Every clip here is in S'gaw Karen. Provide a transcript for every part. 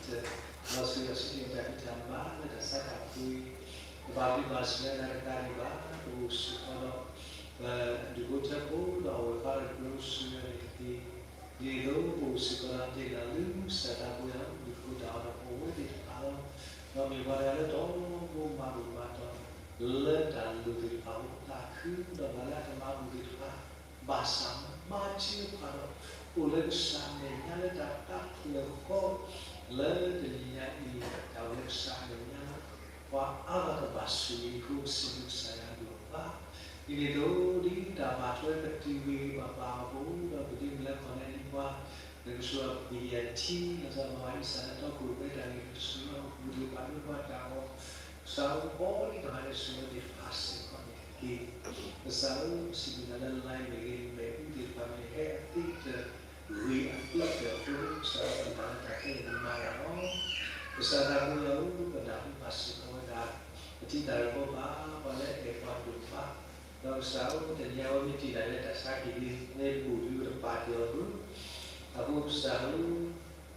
ဒီးစံးဒီးစံးက့ၤတၢ်ဖံးတၢ်မၤလၢတၢ်ဆါတၢ်ပှ့ၤ, တဘၣ်ပျံၤဘၣ်ဆှုၣ်လၢတၢ်တကးဒံးဘၣ်, ပအိၣ်စ့ၢ်ကီးဒီး ပဒူၣ်ဖိထၢဖိဒီးအဝဲၢ်ဃါဒီးကျိၣ်စ့ယၤန့ၣ်တက့ၢ်. ဒ်သိးပအိၣ်စ့ၢ်ကီးဒီးတ့ၢ်လီၤလၢကစၢ်သးပှဲၤအီၤ ဒူၣ်ဖိတၢ်အီၣ်ဒီးပဝဲသ့ၣ်တဖၣ်လီၤ. ဒီးမ့ၢ်ပှၤတဂၤလၢတၢ်အိၣ်မူမၤဘူၣ်မၤတီၢ် လၢတၢ်လိၣ်သ့ၣ်တဖၣ်အိၣ်သးခု ဒီးမၤလၢအကမၤဘူၣ်သ့ၣ်တဖၣ် ဘၣ်ဆၣ်မၤထံပှၤဒီး အိၣ်လၢကစၢ်အမဲာ်ညါလၢတၢ်တၢ်ဖျၢၣ်ဃီ လၢတနံၤညါအံၤ တၢ်အိၣ်လၢကစၢ်အမဲာ်ညါလၢ ပှၤအါဂၤကဘၣ်ဆိၣ်ဂ့ၤအဃိ ကစံးဘျုးကစၢ်ယွၤအဘျုးအဖှိၣ်, ဒ်န့ၣ်အသိးဒ်တၢ်ဘၣ်ထွဲကတုၤဝံၤဘၣ်ပာ်အီၤပူၤ ဒီးပဒုးမ့ၢ်လၢကီၢ်နဲလံပှၤ နကစၢ်ယွၤ ပယီၤထံ လီၤဆီ မၤဝဲဒ်စၢ်လၢတီခိၣ်ရိၣ်မဲတၢ်ဂ့ၢ် ကစၢ်ယွၤအိၣ်ဘူးဒံးဘၣ်ဒိပှၤတၢ်အီၣ် ကစၢ်အိၣ်ဘီဒံးတၢ်ဟးလၢကစၢ်ယွၤသ့ၣ်တဖၣ်စ့ၢ်ကီးန့ၣ်တက့ၢ်. ကစၢ်ဧၢ, ပစံးဘျုးနၤလၢ line မ့ၢ်ဂ့ၤ မ့ၣ်အူသ့ၣ်တဖၣ်မ့ၢ်ဂ့ၤ ဟဲအသ့တဂ့ၤအကျၢၢ်တၢၢ်အဃိ ကစၢ်အိၣ်ဘၣ်နၤတၢ်ခဲလၢာ်န့ၣ်မၤတၢ်လီၤ. ကစၢ်သးပှဲၤအီၤဧၢ, ပနၢ်ဟူဘၣ်စ့ၢ်ကီးဝဲဒၣ် ပထံၣ်တၢ်ရၢၢ်ဘီဘၣ် ပှၤလၢအဲၣ်ပှၤဒိၣ်မး, ဒီးကစၢ်ဧၢ တနံၤအံၤဝဲမ့ၢ်တ့ၢ်ဒၣ်လၢတၢ်ဆါဟံၣ်န့ၣ် လၢတဘူၣ်ဒုးတပာ်တ့ၢ်အီၤဘၣ်, အဃိကစၢ်ဧၢ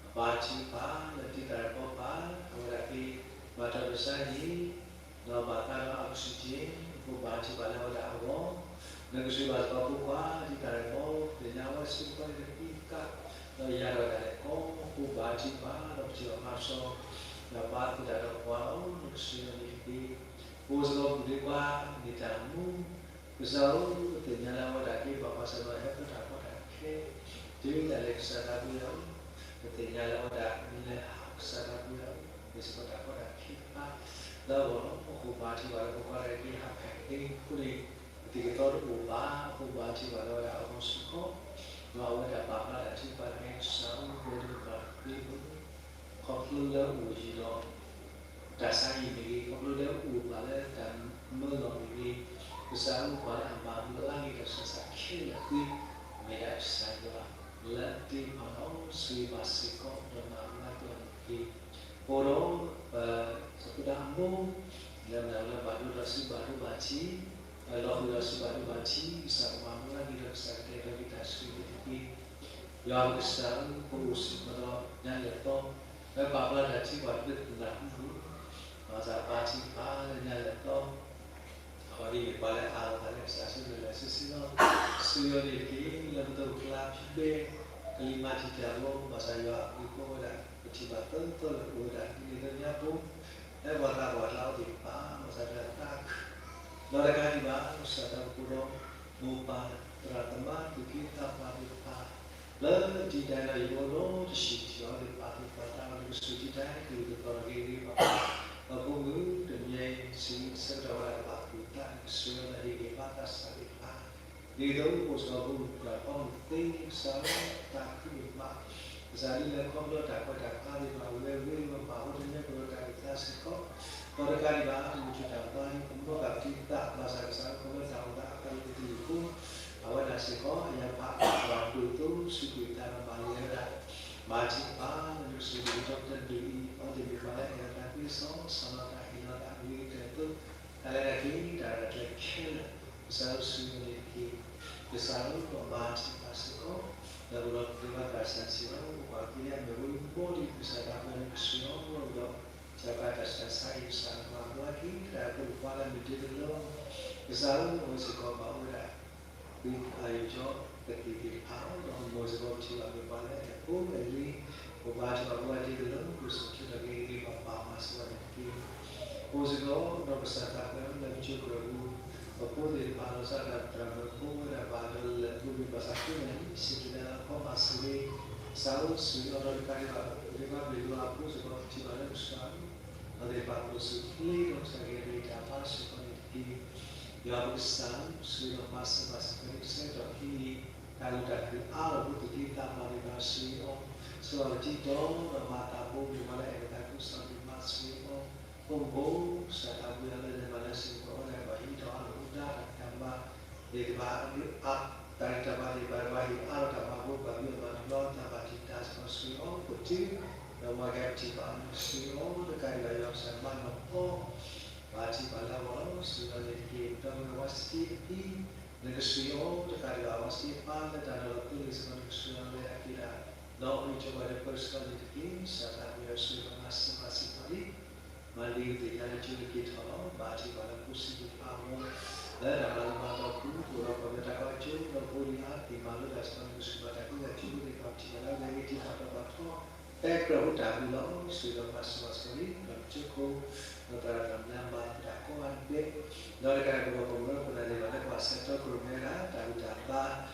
အဘါထုကဖၣ် လၢတ့ၢ်တၢ်ရၢၢ်ဘီဘၣ် အဝဲဒၣ်က့ၤ ဘၣ်တၢ်ပၢဆါဟံၣ် ဒီးဘၣ်ဃးဒီး oxygen အဃိဘါထုကဖၣ်လၢအဝဲဒၣ်အဂီၢ်, နကစၢ်ဘၣ်စ့ၢ်ကီးဖိခွါ တ့ၢ်တၢ်ရၢၢ်ဘီ တနံၤအံၤဝဲစ့ၢ်ကီးန့ၣ် တပံးကး ဒီးယၤဒီးတၢ်လဲၤခီ အဃိဘါထုကဖၣ် ဒီးပထံၣ်အီၤမၤစီ ဒီးပာ်သကိးတၢ်ဒီးပှၤလီၤ နကစၢ်ယွၤန့ၣ်တက့ၢ်. ပအိၣ်စ့ၢ်ကီးပူၤဒ့ပှၤ မ့ၢ်တၢ်မူ ကစၢ်ဧၢ သ့ၣ်ညါလၢအဝဲဒၣ်က့ၤ ဘၣ်ကွၢ်ဆၢၣ်မဲာ်ဟဲဖဲတၢ်ကီတၢ်ခဲ တုၤဒၣ်လဲာ်ကစၢ်သးပှဲၤအီၤ, ပသ့ၣ်ညါလၢအဝဲဒၣ်မ့ၢ်လၢဟးကစၢ်သးပှဲၤအီၤ, မ့ၢ်စ့ၢ်ကီးတၢ်ကီတၢ်ခဲတဖၣ် လၢအဂီၢ်လီၤ. အဃိဘါထုကဖၣ်လၢပကွၢ်လၢက့ၤဟးဖဲအံၤအဃိန့ၣ် ပသံၣ်ကသီတအိၣ်ဘၣ်, အဃိဘါထုကဖၣ်လၢအဝဲဒၣ်အဂီၢ်စ့ၢ်ကီး, ဒီးအဝဲဒၣ်ပာ်ဖျါတၢ်ထုကဖၣ်လၢကစၢ်ဧၢ ပဝဲဒၣ်ပှၤတသ့အီၤ ခီဖျိလၢအိၣ်ယံၤဒီး တၢ်ဆါဟံၣ်မ့ၢ်ဂ့ၤ, ခီဖျိလၢအိၣ်ဘၣ်လၢတၢ်မၢလီၤမ့ၢ်ဂ့ၤ, ကစၢ်ဧၢ ပှၤလၢအမၤဘျါက့ၤတၢ်ဆူးတၢ်ဆါခဲလၢာ်သ့, မ့ၢ်ဒၣ်ကစၢ်ယွၤလၢအတ့ပှၤလီၤ. ဆိၣ်ဂ့ၤဘၣ်စ့ၢ်ကီး ဒီးမၤဘျါက့ၤအီၤန့ၣ်တက့ၢ်. အဃိဒီး ပသရၣ်မုၣ် လၢမနုၤလၢဘၣ်ဒိဒီးစံးဘၣ်ဒိဘၣ်ထံး, လီၤဃုာ်ဒီးစံးဘၣ်ဒိဘၣ်ထံး, ကစၢ်ကမၤဘျါက့ၤဒီးကစၢ်ကတဲာ်ကတီၤက့ၤတၢ်ဆိၣ်ဂ့ၤန့ၣ်တက့ၢ်. ယွၤပကစၢ်ဧၢ, ပအိၣ်စ့ၢ်ကီးဒီးညါလဲၣ်သီ, လၢပာ်ဖျါတၢ်ထံၣ်ပှၤတဖၣ်သနၢ်ဟူပူၤ, ဘၣ်ဆၣ်ဘါထုကဖၣ်လၢညါလဲၣ်သီ, အဝဲဒၣ်မ့ၢ်ပှၤလၢအအးလီၤသးလၢကစၢ်အစုပူၤလၢာ်လၢာ်ဆ့ဆ့လီၤ. ဆိၣ်ဂ့ၤအီၤန့ၣ်တက့ၢ်. လၢပဒိၣ်ပကျါဖံးဘဲ ကလံၤမၤတံာ်တာ်အဂီၢ်, ဘၣ်ဆၣ်ယွၤအဘျုးအဖှိၣ်ဝဲဒၣ် ပထံၣ်ဘၣ်သၢသီလၢပအိၣ်ဝဲဒၣ် ဒ်န့ၣ်အသိးညါပူၤ, လၢပှၤသးပှၢ်ကျါအိၣ်သ့ၣ်တဖၣ် ဘၣ်ဆၣ်သနာ်က့ ဒီးတကးဒံးဘၣ် ကစၢ်သးဘိဒီး မိၢ်ပၢ်သရၣ်သမါသူၣ်က့သးပှၢ်သ့ၣ်တဖၣ် လၢတံၤဒဲးဒီးယအိၣ်ဒီးတဆံးထီၣ်သ့ၣ်တဖၣ် သ့ၣ်တဖၣ်သးဒီးကစၢ်ထံတၢ်ကလုၢ်ကသီၣ်ဂ့ၤဂ့ၤဘၣ်ဘၣ်, ဒီးဖိမုၣ်တမံၤဆံးဆၢကတီၢ်ဝဲဒၣ်ကဘၣ်သူၣ်သးန့ၣ် ကစၢ်ယွၤလၢဟ့ၣ်ဂံၢ်ဘါသးစၢ်သ့ၣ်တဖၣ် ဒ်သိးပအိၣ်စ့ၢ်ကီးဖိမုၣ်ဖိခွါမုၣ်သ့ ကစၢ်ဧၢ သးခုဒိၣ်မး, ကစၢ်ဒ်လဲၣ်ခီဖျိတၢ်ခွဲးတၢ်ယာ်သ့ၣ်တဖၣ် ဝဲဂ့ၤဝဲဘၣ်အဃိ တမ့ၢ်ပဒိးတၢ်အုၣ်သးစ့ၢ်ကီး, ဒီးတကးဒံးဘၣ် မုၢ်ဆ့ၣ်တၢ်ဘါန့ၣ် ပမၢဘၣ်ပတံၤသး ဘၣ်ဆၣ်ကစၢ်ဧၢ ခီဖျိတၢ်အိၣ်သးအကလုၢ်ကသံၣ်အဃိ, အဝဲဒၣ်စ့ၢ်ကီး အယၤဖးဘၣ်ဒိၣ်သိစူးကွံာ်သးဒီးမၤလၢဝဲဒၣ်, မၤထံၣ်ဘၣ်လၢနကစၢ်ယွၤဒီးတဒုအံၤ အဝဲသ့ၣ်မ့ၢ်ပှၤလၢအအဲၣ်အသးကွံအစီ စၢ်လီၤတၢ်ဟ့ၣ်လီၤသးအဂ့ၤကတၢၢ်အသိး တၢ်လဲၤတၢ်က့ၤ တၢ်ရဲၣ်တၢ်ကျဲၤခဲလၢာ် ကစၢ်ဧၢ ဆိၣ်ဂ့ၤအီၤန့ၣ်တက့ၢ်. ကစၢ်ဧၢ ပဘါထုကဖၣ်စ့ၢ်ကီး လၢပဒီပုၢ်ဝဲၢ်သရၣ်စၢ်စံးဝဲ ပပှၤကလုာ်အမဲာ်ဝဲမုၢ်ဘီဒ်ကစၢ်သးပှဲၤန့ၣ် ကစၢ်ယွၤအိၣ်ဒီး ကစၢ်ယွၤတၢ်ဆါဟံၣ် ကစၢ်မၤဘျါက့ၤ တၢ်ဖိတၢ်ခွါလၢမ့ၢ်ဒ့တလီၤ ကစၢ်ဧၢ အဝဲစ့ၢ်ကီးဘၣ်အိၣ်ဝဲဒၣ် သုးအယိာ်ကသံၣ်သ့ၣ်တဖၣ်ဒီး မ်စ့ၢ်ကီးပထံၣ်ဘၣ်မ့ၢ်ပှၤလၢအအဲၣ်ဖိအဲၣ်လံၤ ပဘါထုကဖၣ်ပဝဲဒ်တလၢ ပကစၢ်ထံၣ်ဒီးက့ၤဂ့ၤဂ့ၤဘၣ်ဘၣ်မၤစၢၤဝဲန့ၣ်တက့ၢ်. အိၣ်စ့ၢ်ကီးဒီးကစၢ်သးပှဲၤလၢကစၢ်ကရၢပူၤ ပဖိသ့ၣ်တဖၣ်လီၤဆီဒၣ်တၢ်မၢဖိဝဲဒၣ်ဘၣ်ဒီးလၢအပူၤမ့ၢ် ဘၣ်ဆၣ်ဃုာ်န့ၣ် စံးက့ၤလၢအခီၣ်ဘၣ်ဆိၣ်ဂ့ၤ ကစၢ်ဧၢ ဆိၣ်ဂ့ၤအီၤဒီးတကးဒံးဘၣ် ပဒ့ဘၣ်ဘ့ၣ်လိာ်အဖိစ့ၢ်ကီး ပထံၣ်ဘၣ်လၢကစၢ်ဧၢ အဝဲသ့ၣ်ပာ်ဖှိၣ်စူၢ်က့ၤအဂ့ၢ်တၢ်ဘါစ့ၢ်ကီးန့ၣ်တက့ၢ်. ယွၤပကစၢ်ဧၢ ဆိၣ်ဂ့ၤဒီးမၤစၢၤဘၣ်စ့ၢ်ကီးန့ၣ် ကစၢ်ဒီးခံနံၤ တၢ်ဂုၤတၢ်ဂၤအါထီၣ်ဖိသ့ၣ်တဖၣ်ဘၣ်န့ၣ် ဘၣ်ဆိၣ်ဂ့ၤအီၤ ဆိၣ်ဂ့ၤအီၤတကတီၢ်ဒီးမၤသးဖိမ့ၢ်ပှၤလၢအအဲၣ်ပသးခုကစီၣ်န့ၣ် ဘၣ်ဆိၣ်ဂ့ၤအီၤ အိၣ်မူ ကစၢ်သးပှဲၤအီၤလၢနမၤလၢစ့ၢ်ကီးဝဲဒၣ် ဘၣ်ဟံးထီၣ်အါထီၣ်ဖိဒါတၢ်တၢ်မၤ သ့ၣ်တဖၣ် တၢ်ဂံၢ်တၢ်ဘါသ့ၣ်တဖၣ် ဘၣ်ဟ့ၣ်အါထီၣ်တၢ်မၤဖိ ဘၣ်မံဘၣ်တဘျီ တၢ်ဘၣ်တံာ်တာ်စ့ၢ်ကီး ဆိၣ်ဂ့ၤအီၤ ပတုၤ ဒီးဝဲကဲပထံၣ်ဘၣ်အီၤန့ၣ် ဆိၣ်ဂ့ၤအီၤ တကးဒံးဘၣ် ယွၤကစၢ်မၤနီၣ်အီၤ ဘၣ်ထံၣ်ဘၣ်လၢအဂီၢ်လီၤ. ဆိၣ်ဂ့ၤအီၤန့ၣ်တက့ၢ်. ဒီးမ့ၢ်ဝဲစ့ၢ်ကီးအဖံ နကဆိၣ်ဂ့ၤအီၤ တကးဒံးဘၣ် ဝဲစ့ၢ်ကီးအပၢ်လၢတၢ်လီၢ်လီၤသိလ့ၣ်စ့ၢ်ကီး နကဆိၣ်ဂ့ၤအီၤလၢအက့ၤဒၣ် ဒီးအိၣ်မူဆိပာ်ဒီးပၢဆှၢန့ၣ်တက့ၢ်. စၢ်သးပှဲၤအီၤဆိၣ်ဂ့ၤဒီးမၤစၢၤပှၤစ့ၢ်ကီးလံ. မၤလံာ်ကသ့ၣ်ညါလၢကၠိလၢက့ၤထီၣ်လီၤ. ဘၣ်ထံၣ်ပှၤလၢဖိဆံးသ့ၣ်တဖၣ်အဂီၢ် လၢတၢ်မၤလၤမၤကပီၤပူၤ အိၣ်ဒီးပှၤမ့ၢ်တၢ်ကီကၠိ ဒီးဖိလံၤအါသ့ၣ်မၤလိတၢ်စ့ၢ်ကီးန့ၣ် ကစၢ်ဘၣ်တၢ်ကူတၢ်ကၠိဖိသ့ၣ်တဖၣ်ထံၣ်ဘၣ်လၢအဂ့ၤတံၢ်ထီၣ်ဒီးပှၤထီ တဲကြၢးဖိတၢ်ဘျုးလီၤ. ဆိၣ်ဂ့ၤဒီးမၤစၢၤပှၤစ့ၢ်ကီးလံ. ဒီးကၠိခိၣ် ဒီးသရၣ်တၢ်မၤလၤမၤကပီၤတၢ်ကိးဂၤဒဲး ဒီးတကးဒံးဘၣ် ပှၤမုၢ်ပှၤပၢ်သ့ၣ်တဖၣ်လၢပှၤဆဲးတီကြၢးမဲဒၣ် တၢ်ဂံၢ်တၢ်ဘါ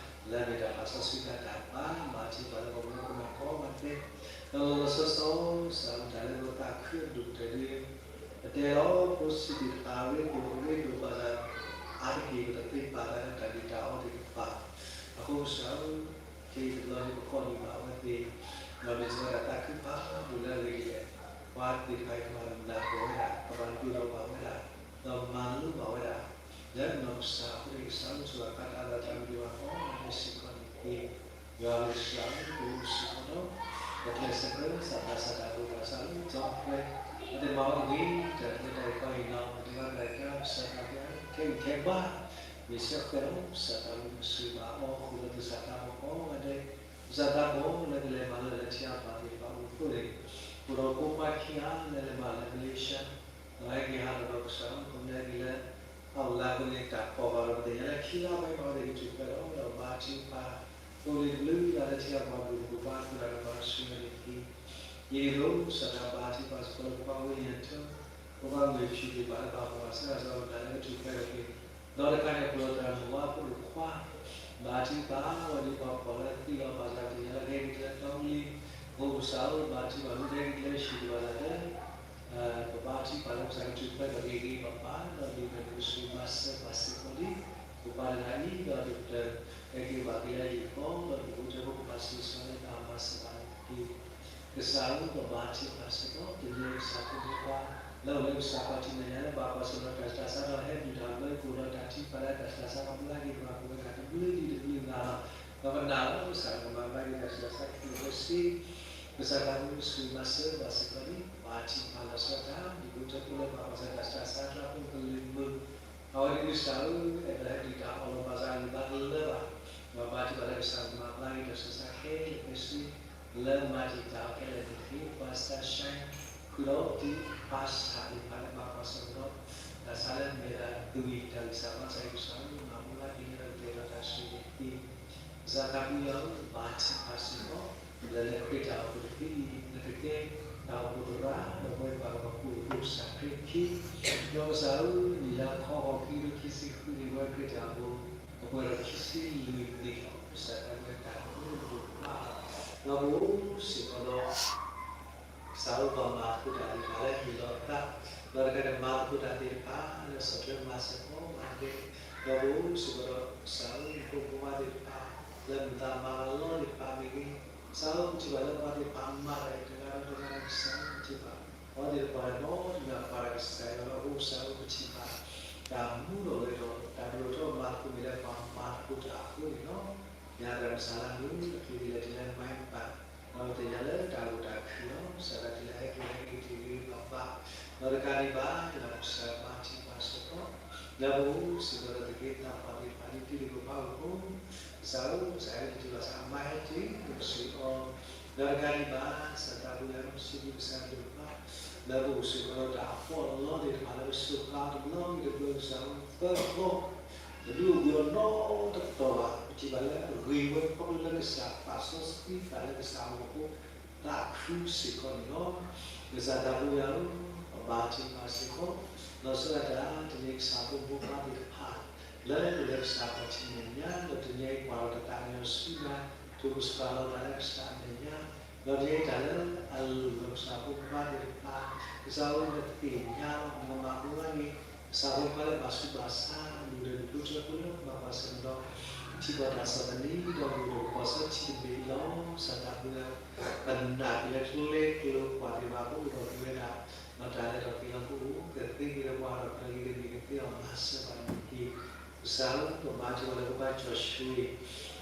လၢအမ့ၢ်တၢ်ပာ်စီဆှံတၢ်တၢ်ဘါ မၤထံၣ်ပှၤလၢပှၤမုၢ်ပှၤပၢ်ကိးဂၤဒဲး ဒီးလီၤလီၤဆီဆီ စးထီၣ်တၢ်လၢပသးခုအဒိၣ်ကတၢၢ်ဒီး ပတဲလီၤ ဖိဆံးသ့ၣ်တဖၣ် အရ့ဒိၣ်အရ့ဒိၣ်ဘၣ်ဆၣ် အါတက့ၢ် ပတသ့ပာ်သးလၢတၢ်ဒ့ၣ်တၢ်အီသ့ၣ်တဖၣ် အဃိကစၢ်ဧၢ ခဲအံၤတဘျီန့ၣ် ပကိးန့ၢ်ဘၣ်အဝဲသ့ၣ် ဒီးမ့ၢ်စ့ၢ်ကီးတၢ်သးခုဖးဒိၣ်လၢအဂ့ၤဒ်လဲၣ် ပှၤသ့ၣ်တဖၣ်အံၤကမၤနၢ်ပၢၢ်ဝဲဒၣ် ကမၤဒိၣ်ထီၣ်ဘၣ်ဝဲဒၣ် ဒီးမၤလိဘၣ်ဝဲဒၣ် လၢနီၢ်ကစၢ်အဃိန့ၣ် ကစၢ်ဧၢ ဆိၣ်ဂ့ၤပာ်တၢ်လၢတၢ်မ့ၢ်တၢ်တီကိးဂၤဒဲးစ့ၢ်ကီးန့ၣ်တက့ၢ်. ယွၤဧၢ ကစၢ်ဧၢ ပအိၣ်စ့ၢ်ကီးဒီး ပကျဲးစၢးကြၢးစၢ်ဘၣ်စၢ်တၢ်အိၣ်ဘၣ်စၢ်လၢကၠီပှဲၤ ပတမၤဝဲတဂ့ၤ တၢ်လၢတၢ်အံၤခီအံၤလီၤ ပတဂၤတဂၤကစၢ်ဘၣ် ခဲအံၤခဲဘၣ် မ့ၢ်စ့ၢ်ကီးလီၤ ကစၢ်သးဝံၣ်ဆိၣ်ဂ့ၤဘၣ်အီၤ ဃုာ်ဒီးသူၣ်စၢ်သးဘီၣ်ကိးဂၤဒဲး ကစၢ်သးဘီၣ်လၢကလဲၤမၤလၢလၢထံအပှၤသ့ၣ်တဖၣ်အအိၣ်အဃိန့ၣ် အိၣ်ဒီးဖိခွါခံဂၤလၢလဲၤမၤလၢ Malaysia ဒီးဟဲက့ၤဟးထီၣ်ဒီးကစၢ် ကမၤက့ၤလၢ အလါအဃိန့ၣ် တၢ်ကီၢ်ဘၣ်ဒီးပသ့ၣ်ညါလၢခံလါဝဲမၤဝဲသ့ၣ်ကထူၣ်ဖျဲးလီၤ ဒီးဘါထုကဖၣ် သိလ့ၣ်တဘျုးဂၤလၢထံအပှၤဘျုးတပူၤဘါအဃိဒီးပှၤဆှၢန့ၣ်တက့ၢ်. ယံာ်ဒိၣ်စၢ်တၢ်ဘါထုကဖၣ်စ့ၢ်ကီးလၢဖိခွါဝ့ၢ်ယၣ်ထၢ ဖိခွါမုၢ်ဖံးသ့ၣ်တဖၣ်လၢဘၣ်ပှၤစၢ်ဂၤစၢ်ဝဲဒၣ်လၢကထူၣ်ဖျဲးဒီးက့ၤ ဒီးတခါန့ၣ် ပလီၢ်တၢ်မုၢ်ဝါဖိတခွါ ဘါထုကဖၣ်ဝဲဒၣ်ပှၤဖှီၣ်လၢသံလီၤဘၣ်စၢ်တယၤလၢကဟဲက့ၤကျဲတီလံ အိၣ်ကစၢ်ဧၢ ဘါထုကဖၣ်မ့ၢ်ကဟဲက့ၤကျဲဟံၣ်ဘၣ်လၢ်လၢ ပဘါထုကဖၣ်လၢကစၢ်ကထူၣ်ဖျဲးဒီးက့ၤဂ့ၤဂ့ၤဘၣ်ဘၣ် ဒီးဒ်န့ၣ်ဒီးကစၢ်မၤစၢၤဘၣ်စ့ၢ်ကီးလံ ပပှၤတဂၤအံၤဒီးဒ်တၢ် ဟဲက့ၤဘၣ်က့ၤလၢဟံၣ်ဃီ ဒီးဒ်အိၣ်တၢ်ဖိကမၤစၢၤစ့ၢ်ကီးလၢတၢ်မၤစၢၤဘၣ်န့ၣ်တက့ၢ်. ကစၢ်ဧၢ ပဘါထုကဖၣ်စ့ၢ်ကီး တနံၤကစၢ်ဖိမုၣ်ခွါ လၢအိၣ်လၢကစၢ်ခီၣ်ထံးမဲာ်ညါလၢဘၣ်ကွၢ်ဆၢၣ်မဲာ်တၢ်ဆူးတၢ်ဆါဒီးဟဲဒုၣ်တၢ်ဘျၢ ကအိၣ်ဒီးတၢ်ထံၣ်ဖးဒၣ်တၢ်ဆူးတၢ်ဆါကဘျါက့ၤပှၤကိးဂၤဒဲး တဘျုးဒံးတဘျုးနၤလီၤ. ဒီးပနာ်လီၤကစၢ်ကမၤဘျါက့ၤတၢ်ဆူးတၢ်ဆါခံဖဲစ့ ကစၢ်သးမုၢ်ဆူၣ်မၤစၢၤဘၣ်စ့ၢ်ကီးလံ ဘါထုကဖၣ်လီၤဆီတၢ် ဒ်ပအိၣ်တၢ်ဖိလၢဘၣ်ကွၢ်ဆၢၣ်တၢ်ဆူးတၢ်ဆါ တၢ်ဖိကလုာ်မုာ် အဝဲဒၣ်ကစၢ်ဧၢ အဲၣ်ဒိးဟဲဒုၣ်တၢ်အီၣ်လီၤဘၣ်စၢ်ဂံၢ်ဘါတလၢဘၣ်, ဒီးဘါထုကဖၣ်လၢကစၢ်ကမၤဘျါက့ၤတၢ်ဆူးတၢ်ဆါခဲလၢာ်ခဲဆ့ လၢမၤတံာ်တာ်အီၤခဲလၢာ်န့ၣ်တက့ၢ်. ပှၤစၢ်ရှါ ဃုာ်ဒီးတံၢ်ပှၤစၢ်သ့ၣ်တဖၣ်လၢဘၣ်ကွၢ်ဆၢၣ်မဲာ်ဒီး တၢ်ဆါလၢမဲာ်တၢ်သူၣ်ဝံၣ်တၢ်ဂံၢ်စၢ်ဘါစၢ် ကစၢ်ဧၢ မၤမူလၢက့ၤလၢကတဲာ်ဒီးတၢ်ဆူးန့ၣ်တက့ၢ်. ကစၢ်သးဘိယွၤဧၢ ဘါထုကဖၣ်စ့ၢ်ကီး လၢလၢခရံာ်တၢ်အိၣ်ဖှိၣ်တဖုအံၤ နကကဲတၢ်အိၣ်ဖှိၣ်သရၣ် ဒီးပဝဲပှၤကပူၤကပူၤကစၢ်ခရံာ်ခံ ဒီးကစၢ်ဧၢ နံၣ်လၢခီဃီခံကထိခံဆံဃုန့ၣ် ပဝဲခရံာ်တၢ်အိၣ်ဖှိၣ် အပှဲၤဒီးခံဆံလွံၢ်နံၣ်လီၤ. ကစၢ်သးဘိယွၤတၢ်အိၣ်ဖှိၣ်ဒိၣ်မးလီၤ. ဒီးပအိၣ်စ့ၢ်ကီးဒီး ကစၢ်ဧၢ ပှၤမၤသကိးတၢ်သ့ၣ်တဖၣ်လၢဟ့ၣ်လီၤအသး, ဒီးတကးဒံးမၤသကိးတၢ်သ့ၣ်တဖၣ်လၢစီၤထွဲမၤစၢၤပှၤမၤတက့ၢ်, ဒီးပအိၣ်စ့ၢ်ကီးဒီးကစၢ်ဧၢ ဖိမုၣ်ဖိခွါသ့ၣ်တဖၣ် လၢမုၢ်သးမၤအလီၢ်သ့ၣ်တဖၣ်မ့ၢ်ဂ့ၤ, ကစၢ်ဧၢ ပထံၣ်ဘၣ်လၢပှၤသ့ၣ်တဖၣ်မၤတၢ်အံၤတဂၤဒီးတဂၤန့ၣ် ကစၢ်ဧၢ ပထံၣ်ဘၣ် ပှၤသ့ၣ်တဖၣ်ဒီးတဂၤပှၤဒီးကစၢ်ယွၤလီၤ. အဃိကစၢ်ဧၢ ပထံၣ်ဘၣ် တၢ်မူထီၣ်ဂဲၤထီၣ် တၢ်ဒိၣ်ထီၣ်မၤသကိးမ့ၢ်လၢပှၤမၤသကိးတၢ်အဃိန့ၣ်လီၤ. ညါသရၣ်မုၣ်စၢ်လၢမုၢ် အချ့ဂ့ၤလၢာ်တုၤလၢမၤပာ် ဒီးပသ့ၣ်ညါလၢတၢ်ဂိၢ်တၢ်ခုၣ်လီၤ. ကစၢ်သးတုၤလၢဟဲက့ၤဟဲက့ၤတ့ၢ်ဂ့ၤဂ့ၤဘၣ်ဘၣ်, ဒီးတကးဒံးဘၣ် ယွၤကစၢ်ဘါထုကဖၣ်စ့ၢ်ကီး, လၢပအိၣ်စ့ၢ်ကီးဒီးတက့ၢ်သးပှၢ်သ့ၣ်တဖၣ်လၢတံၤသကိးဖးအီၤဖိ, ကစၢ်ဧၢ ကစၢ်ဟဲက့ၤတုၤဘၣ်ဆၣ် အမါဟဲတုၤဒီးစံးအီၤ, ဒီးတကးဒံးဘၣ် ကစၢ်သးဘိယွၤ ပစံးဘျုးကစၢ်ဒိၣ်မး လၢပအိၣ်စ့ၢ်ကီးဒီးတၢ်အဖှီၣ်အလီၢ်သ့ၣ်တဖၣ်လၢပစိာ်ဃာ်တဘျီဂ့ၤတဘျီ ကစၢ်ဧၢ သၢသီ တဒုးအိၣ်ဘှံးအီၤနီတတီၤဘၣ်, ပထံၣ်ဘၣ်လၢအဂ့ၤဝဲခီဖျိလၢကစၢ်သးစီဆှံသးလၢကစၢ်အအိၣ်အဃိ သးခုစ့ၢ်ကီးန့ၣ်လီၤ. ကစၢ်သးဘိယွၤဧၢ, ပဘါထုကဖၣ်စ့ၢ်ကီး, လီၤဆီဒၣ်တၢ် တနံၤကစၢ်ဖိမုၣ်ဖိခွါသ့ၣ်တဖၣ် လၢအိၣ်လၢကစၢ်ခီၣ်ထံးမဲာ်ညါ ဒီးတနံၤအံၤပှၤဒီးတသးကညီၤဆူနၤ ထိၣ်ပစပၤလီၤသးလၢကစၢ်အမဲာ်ညါ, ဒီးတနံၤအံၤတၢ်လၢအလိၣ်လၢကစၢ်ဖိမုၣ်ဖိခွါသ့ၣ်တဖၣ် ကစၢ်ဧၢ နသ့ၣ်ညါလီၤ နကမၤမူလၢန့ၣ် ကစၢ်ဖိခွါလၢဘၣ်ဆူးဘၣ်ဆါ မ့ၢ်ဒီးနဒိၣ်ထီၣ်ဖိလၢဘၣ်ကွၢ်ဆၢၣ်မဲာ်ဒီး ထံကီၢ်တၢ်ဆီၣ်သနံး ဒီးမ့ၢ်ဒီးကပီၤစၢထံတဘ့ၣ်အံၤလီၤ. ကစၢ်သးဘိယွၤ ပနာ်က့ၤလၢကျဲကျိၤပှၤသ့ၣ်တဖၣ်ကအိၣ်ဒီးက့ၤဝဲဒၣ် ဒီးတၢ်လဲၤထီၣ်က့ၤလီၤကအိၣ် ကသ့က့ၤဒီးပှၤဒီးကလီၤဂ့ၤကန့ၢ်ကသ့အီၤ မၤစၢၤပှၤန့ၣ်တက့ၢ်. ကစၢ်ဧၢ ပမၤထံၣ်ဝဲလၢပဘါကၠီၣ်ဆှံ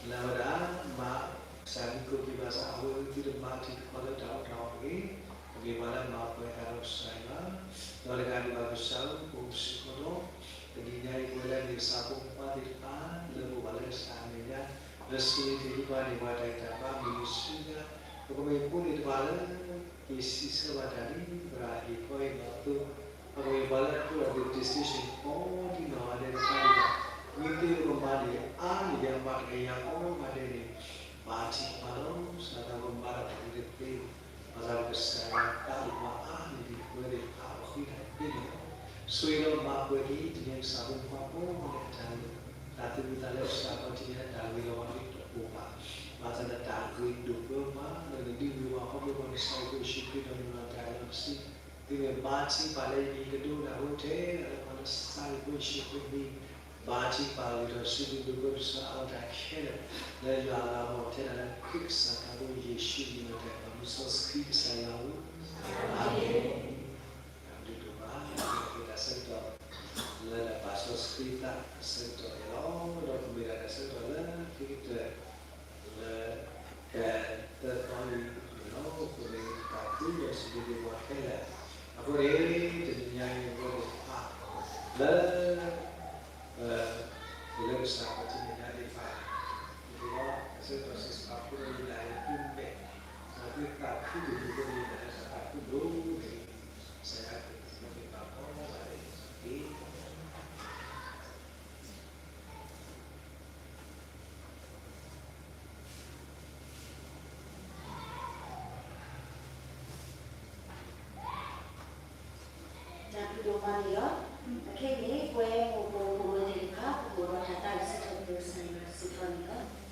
လၢဝဲဒၣ် မၤ ကစၢ်မံခိၣ်က့ၤဘၣ်ဆၣ် အဝဲအသုတမၤထံၣ်တခီလၢတၢ်အီၣ်တၢ်အီတဂ့ၤ, ပက့ၤပှၤလၢမၤပှဲၤတၢ်ဒီးကစၢ်ယွၤ, ဒီးတဂၤဒံးဘၣ်ကစၢ်ဧၢ ပအိၣ်စ့ၢ်ကီးဒီး တနံၤညါအံၤပဝဲလၢန့ၣ်ကစၢ်ဖိမုၣ်ဖိခွါသ့ၣ်တဖၣ် လၢပအိၣ်ဘၣ်လၢကစၢ်အမဲာ်ညါ, လၢစံးလံတ့ၢ်လံပှၤန့ၣ် ပှၤတၢ်ဂံၢ်တၢ်ဘါမ့ၢ်ဂ့ၤဆူညါ ပကမ့ၢ်ဖိသ့ၣ်တဖၣ်လၢ က့ၤစံးဆၢဘၣ်တၢ်ဒ်သရၣ်ဟ့ၣ်ခီဟ့ၣ်နီၤအသိး, ပကမ့ၢ်ပှၤလၢအဖျိထီၣ်သ့ၣ် decision ကိးဒံနီၢ်ဂၤဒဲးတခါဒံးဘၣ်, မ့ၢ်သ့ပကမၤန့ၢ်အါန့ၢ်ဒံးအမၤတကယၤကိးဂၤဒဲးန့ၣ်, ဘၣ်ထံၣ်ပှၤလီၤ. စးထီၣ်ပမၤတၢ်သ့ၣ်တဖၣ်, ဘၣ်ဆၣ်ကစၢ်ယွၤအသးအိၣ်ပှၤအါန့ၢ်ဒံးပဝဲသ့ၣ်တဖၣ် အဃိသတးန့ၣ်လီၤ. ဆိၣ်ဂ့ၤဒီးမၤပှဲၤက့ၤ တနံၤအံၤကစၢ်ဖိမုၣ်ဖိခွါကိးဂၤဒဲးအတၢ်လၢ တၢ်သူၣ်မံသးလၢကစၢ်ခီၣ်ထံးန့ၣ် တၢ်ဂ့ၤလီၤဝဲဒ်တအိၣ်ဘၣ်, ဘၣ်ဆၣ်ဒီးတၢ်ဂ့ၤဒိၣ်ပှၤမးလၢနဒုးဂ့ၤဝဲအဖီခိၣ် ပကစၢ်ယ့ၣ်ၡူးခရံာ်ဒီးနမၤတၢ်အလီၢ်တဆံ, သုမ့ၢ်ဘါထုကဖၣ်လၢယမံၤကဒိကနၣ်ဖိထဲလၢပှၤလၢကစၢ်ယ့ၣ်ၡူးခရံာ်မံၤ, ဘါထုကဖၣ်ဂ့ၤထီၣ်ဆူဒူၣ်ဖိထၢဆူအါထီၣ်တၢ်ခဲလၢာ်, လၢယွၤအလၤကပီၤထဲဒၣ်လၢခရံာ်ကစၢ်သးဘိယ့ၣ်ၡူးမံၤဒီးတၢ်ပာ်မူစီဆှံကစၢ်ယွၤဧၢ, အၤမ့ၣ်. တၢ်ဘျုးဒိၣ်မး, တၢ်ဆၢကတီၢ် လၢတၢ်ပာ်စီဆှံသးအဆၢကတီၢ်န့ၣ်လီၤ. ဒီးပမ့ၢ်ဒၣ်တၢ်ဆၢကတီၢ်လၢခံကတၢၢ် လၢ ကသၢသီအံၤန့ၣ်လီၤ. ပမ့ၢ်သးခုဒီးစံးဘျုးဘၣ်ပှၤခဲလၢာ်, အဃိန့ၣ် တနံၤညါအံၤ ပဝဲသ့ၣ်တဖၣ် လၢ ပလၢကစၢ်ခီၣ်ထံးန့ၣ်ညါသ့ၣ်တဖၣ်, ဒ်သိးတၢ်ဆၢကတီၢ်စံးစ့ၢ်ကီးဖိလၢယဒၣ်အံၤ သုမဲာ် ဒီးသုသးခုဒိၣ်ဒိၣ်ဖိန့ၣ် ယနာ်လၢသးခုဒိၣ်န့ၣ် ကစၢ်ယွၤကဆိၣ်ဂ့ၤဘၣ်ကိးဂၤဒဲးန့ၣ်တက့ၢ်. တၢ်ဘျုးဒိၣ်မးန့ၣ်လီၤ. အခဲအံၤန့ၣ် ပဝဲမိၢ်ပၢ်မိၢ်ဝဲသ့ၣ်တဖၣ် ပကအိးထီၣ်တၢ်သးလၢစံးထီၣ်ပတြၢၤကစၢ်ယွၤစံးထီၣ်န့ၣ်လီၤ.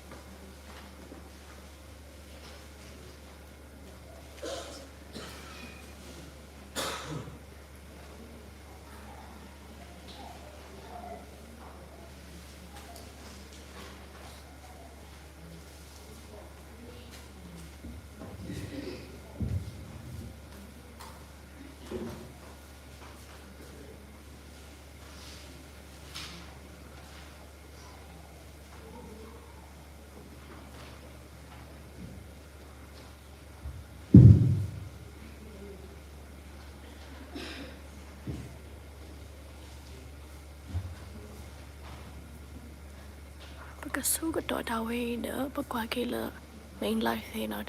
ပကဆူကတီၢ်တၢ်ဝဲအံၤဒီး ပကွၢ်က့ၤလၢ main live သ့ၣ်နီၤ, တၢ်